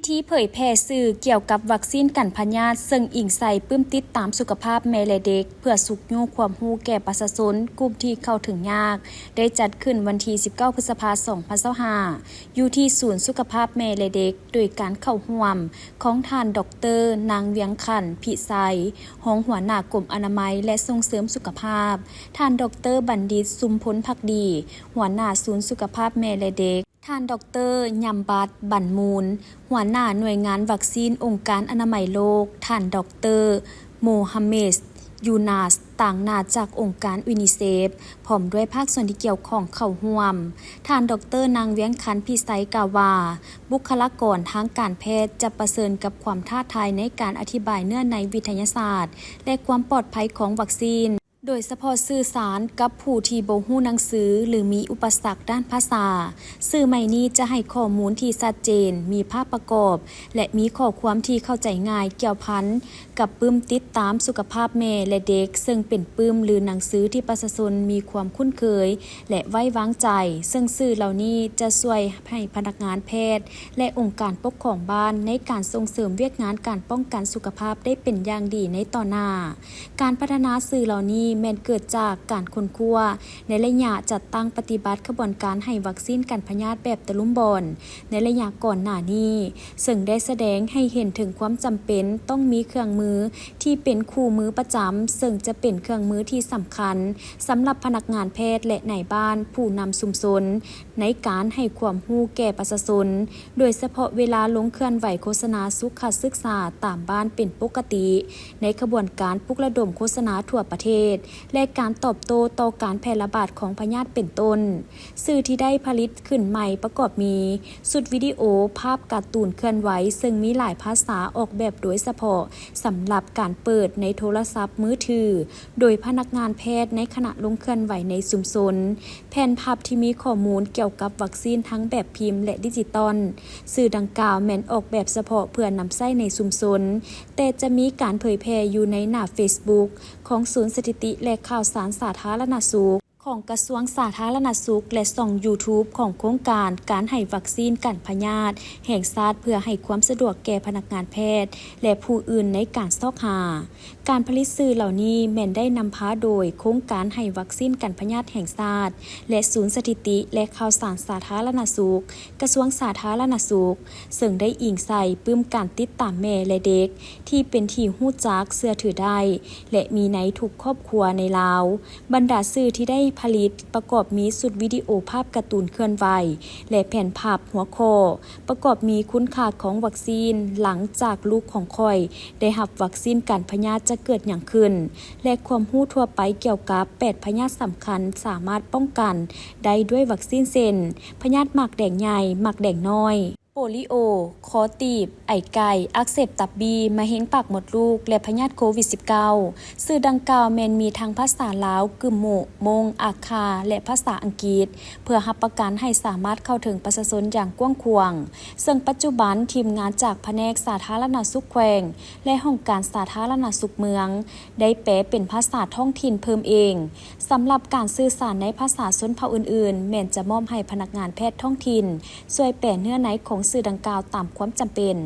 ທີ່ເຜີຍແຜ່ສື່ກ່ຽວກັບວັກຊີນກັນພະຍາດ ເຊິ່ງອີງໃສ່ປຶ້ມຕິດຕາມສຸຂະພາບແມ່ ແລະ ເດັກ ເພື່ອຊຸກຍູ້ຄວາມຮູ້ແກ່ປະຊາຊົນກຸ່ມທີ່ເຂົ້າເຖິງຍາກ ໄດ້ຈັດຂຶ້ນວັນທີສິບເກົ້າ ພຶດສະພາ ສອງພັນຊາວຫ້າ ຢູ່ທີ່ສູນສຸຂະພາບແມ່ ແລະ ເດັກ ໂດຍການເຂົ້າຮ່ວມຂອງທ່ານ ດອກເຕີ ນາງ ວຽງຂັນ ພິໄຊ ຮອງຫົວໜ້າກົມອະນາໄມ ແລະ ສົ່ງເສີມສຸຂະພາບ, ທ່ານ ດອກເຕີ ບັນດິດ ຊຸມພົນພັກດີ ຫົວໜ້າສູນສຸຂະພາບແມ່ ແລະ ເດັກ, ທ່ານ ດອກເຕີ ຍຳບັດ ບັນມູນ ຫົວໜ້າໜ່ວຍງານວັກຊີນອົງການອະນາໄມໂລກ, ທ່ານ ດອກເຕີ ໂມຮາເມດ ຢູນາສ ຕາງໜ້າຈາກອົງການຢູນິເຊຟ ພ້ອມດ້ວຍພາກສ່ວນທີ່ກ່ຽວຂ້ອງເຂົ້າຮ່ວມ. ທ່ານ ດອກເຕີ ນາງ ວຽງຂັນ ພິໄຊ ກ່າວວ່າ ບຸກຄະລາກອນທາງການແພດຈະປະເຊີນກັບຄວາມທ້າທາຍໃນການອະທິບາຍເນື້ອໃນວິທະຍາສາດ ແລະ ຄວາມປອດໄພຂອງວັກຊີນ. ໂດຍສະເພາະສື່ສານກັບຜູ້ທີ່ບໍ່ຮູ້ໜັງສື ຫຼື ມີອຸປະສັກດ້ານພາສາ. ສື່ໃໝ່ນີ້ຈະໃຫ້ຂໍ້ມູນທີ່ຊັດເຈນ, ມີພາບປະກອບ ແລະ ມີຂໍ້ຄວາມທີ່ເຂົ້າໃຈງ່າຍ ກ່ຽວພັນກັບປຶ້ມຕິດຕາມສຸຂະພາບແມ່ ແລະ ເດັກ, ເຊິ່ງເປັນປຶ້ມ ຫຼື ໜັງສືທີ່ປະຊາຊົນມີຄວາມຄຸ້ນເຄີຍ ແລະ ໄວ້ວາງໃຈ, ເຊິ່ງສື່ເຫຼົ່ານີ້ຈະຊ່ວຍໃຫ້ພະນັກງານແພດ ແລະ ອົງການປົກຄອງບ້ານ ໃນການສົ່ງເສີມວຽກງານການປ້ອງກັນສຸຂະພາບໄດ້ເປັນຢ່າງດີໃນຕໍ່ໜ້າ. ການພັດທະນາສື່ເຫຼົ່ານີ້ແມ່ນເກີດຈາກການຄົ້ນຄວ້າໃນໄລຍະຈັດຕັ້ງປະຕິບັດຂະບວນການໃຫ້ວັກຊີນກັນພະຍາດແບບຕະລຸມບ່ອນໃນໄລຍະກ່ອນໜ້ານີ້, ເຊິ່ງໄດ້ສະແດງໃຫ້ເຫັນເຖິງຄວາມຈຳເປັນຕ້ອງມີເຄື່ອງມືທີ່ເປັນຄູ່ມືປະຈຳ, ເຊິ່ງຈະເປັນເຄື່ອງມືທີ່ສຳຄັນສຳລັບພະນັກງານແພດ ແລະ ນາຍບ້ານຜູ້ນຳຊຸມຊົນ ໃນການໃຫ້ຄວາມຮູ້ແກ່ປະຊາຊົນ, ໂດຍສະເພາະເວລາລົງເຄື່ອນໄຫວໂຄສະນາສຸຂະສຶກສາຕາມບ້ານເປັນປົກກະຕິ, ໃນຂະບວນການປຸກລະດົມໂຄສະນາທົ່ວປະເທດ ແລະ ການຕອບໂຕ້ຕໍ່ການແຜ່ລະບາດຂອງພະຍາດເປັນຕົ້ນ. ສື່ທີ່ໄດ້ຜະລິດຂຶ້ນໃໝ່ປະກອບມີ ຊຸດວິດີໂອ, ພາບກາຕູນເຄື່ອນໄຫວ ເຊິ່ງມີຫຼາຍພາສາອອກແບບໂດຍສະເພາະສຳລັບການເປີດໃນໂທລະສັບມືຖື ໂດຍພະນັກງານແພດໃນຂະນະລົງເຄື່ອນໄຫວໃນຊຸມຊົນ, ແຜ່ນພັບທີ່ມີຂໍ້ມູນກ່ຽວກັບວັກຊີນທັງແບບພິມ ແລະ ດິຈິຕອນ. ສື່ດັ່ງກ່າວແມ່ນອອກແບບສະເພາະເພື່ອນຳໃຊ້ໃນຊຸມຊົນ, ແຕ່ຈະມີການເຜີຍແຜ່ຢູ່ໃນໜ້າເຟສບຸກຂອງສູນສະຖິຕິ ແລະ ຂ່າວສານສາທາລະນະສຸກ ຂອງກະຊວງສາທາລະນະສຸກ ແລະ ຊ່ອງຢູທູບຂອງໂຄງການການໃຫ້ວັກຊີນກັນພະຍາດແຫ່ງຊາດ ເພື່ອໃຫ້ຄວາມສະດວກແກ່ພະນັກງານແພດ ແລະ ຜູ້ອື່ນໃນການຊອກຫາ. ການຜະລິດສື່ເຫຼົ່ານີ້ແມ່ນໄດ້ນຳພາໂດຍໂຄງການໃຫ້ວັກຊີນກັນພະຍາດແຫ່ງຊາດ ແລະ ສູນສະຖິຕິ ແລະ ຂ່າວສານສາທາລະນະສຸກ ກະຊວງສາທາລະນະສຸກ, ເຊິ່ງໄດ້ອີງໃສ່ປຶ້ມການຕິດຕາມແມ່ ແລະ ເດັກ ທີ່ເປັນທີ່ຮູ້ຈັກເຊື່ອຖືໄດ້ ແລະ ມີໃນທຸກຄອບຄົວໃນລາວ. ບັນດາສື່ທີ່ໄດ້ຜະລິດປະກອບມີຊຸດວິດີໂອ, ພາບກາຕູນເຄື່ອນໄຫວ ແລະ ແຜ່ນພັບຫົວຂໍ້ ປະກອບມີຄຸນຄ່າຂອງວັກຊີນ, ຫຼັງຈາກລູກຂອງຂ້ອຍໄດ້ຮັບວັກຊີນກັນພະຍາດຈະເກີດຫຍັງຂຶ້ນ ແລະ ຄວາມຮູ້ທົ່ວໄປກ່ຽວກັບແປດພະຍາດສຳຄັນສາມາດປ້ອງກັນໄດ້ດ້ວຍວັກຊີນ ເຊັ່ນ ພະຍາດໝາກແດງໃຫຍ່, ໝາກແດງນ້ອຍ, ໂປລິໂອ, ຄໍຕີບ, ໄອໄກ່, ອັກເສບຕັບບີ, ມະເຮັງປາກມົດລູກ ແລະ ພະຍາດໂຄວິດສິບເກົ້າ. ສື່ດັ່ງກ່າວແມ່ນມີທັງພາສາລາວ, ກຶມມຸ, ມົ້ງ, ອາຄາ ແລະ ພາສາອັງກິດ ເພື່ອຮັບປະກັນໃຫ້ສາມາດເຂົ້າເຖິງປະຊາຊົນຢ່າງກວ້າງຂວາງ, ເຊິ່ງປັດຈຸບັນທີມງານຈາກພະແນກສາທາລະນະສຸກແຂວງ ແລະ ຫ້ອງການສາທາລະນະສຸກເມືອງ ໄດ້ແປເປັນພາສາທ້ອງຖິ່ນເພີ່ມເອງ. ສຳລັບການສື່ສານໃນພາສາຊົນເຜົ່າອື່ນໆ ແມ່ນຈະມອບໃຫ້ພະນັກງານແພດທ້ອງຖິ່ນຊ່ວຍແປເນື້ອໃນຂອງສື່ດັ່ງກ່າວຕາມຄວາມຈຳເປັນ.